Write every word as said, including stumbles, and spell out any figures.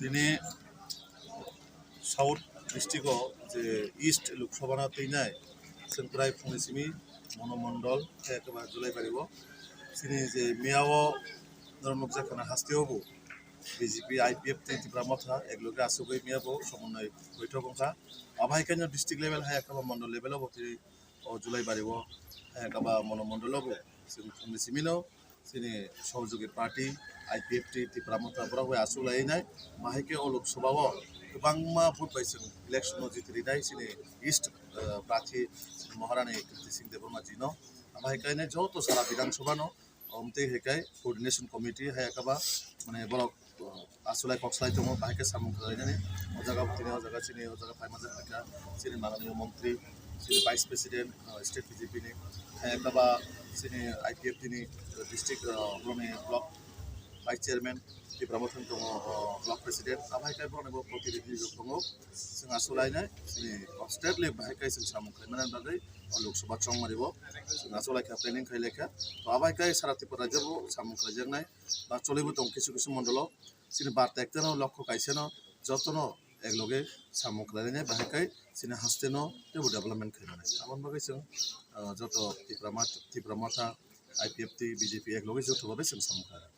Tini South district o je East Lok Sabha no twinai, chwng prai phungni simi Mono Mondol, khe khe ba Julaibari o. Chini je miya o norok nukjak khana haste o bo B J P, I P F T, Tipra Motha, ekloge asugwi miya bo somonoi boithok wngkha. Abo hai khe no district level hai khe ba mondol level o bo tini o Julaibari o hai khe ba Mono Mondol o bo chwng phungni simi no chini sohojogwi party, I P F T, Tipra Motha borok bai asuk lai nai. Bahai khe o Lok Sabha o kwbangma vote bai chwng election o jiti rinai chini East, eh, prarthi Maharani Kirti Singh Debbarma ji no. Bahai khe nai joto sara Bidhan Sabha no, omtwi hai khe coordination committee hai khe ba mane borok, eh, asulai kok salai tongo, bahai khe samung khlainani. O jaga tini o jaga chini o jaga phaima jaga chini mananiya montri, chini vice president, uh, state B J P ni, hai khe ba chini I P F T ni district, uh, boroni block vice chairman, Tipra Motha ni tongo, uh, block president, abo hai khe boroni bo protinidhi rok tongo. Chwng aswk lainai, chini state level bahai khe chwng samung khlaimani bagwi o Lok Sabha chongmani bo chwng aswk laikha, planning khai laikha. To abo hai khe sara Tripura rajyo bo samung khlaijaknai, ba cholibo tong kisu kisu mondolo, chini barta ekta no lokho kaisa no joto no ekloge samung khlainai, bahai khe chini haste no teibo development khaimani. Aboni bagwi chwng, ah, joto Tipra Motha, Tipra Motha, I P F T, B J P ekloge joto babe chwng samung khlai.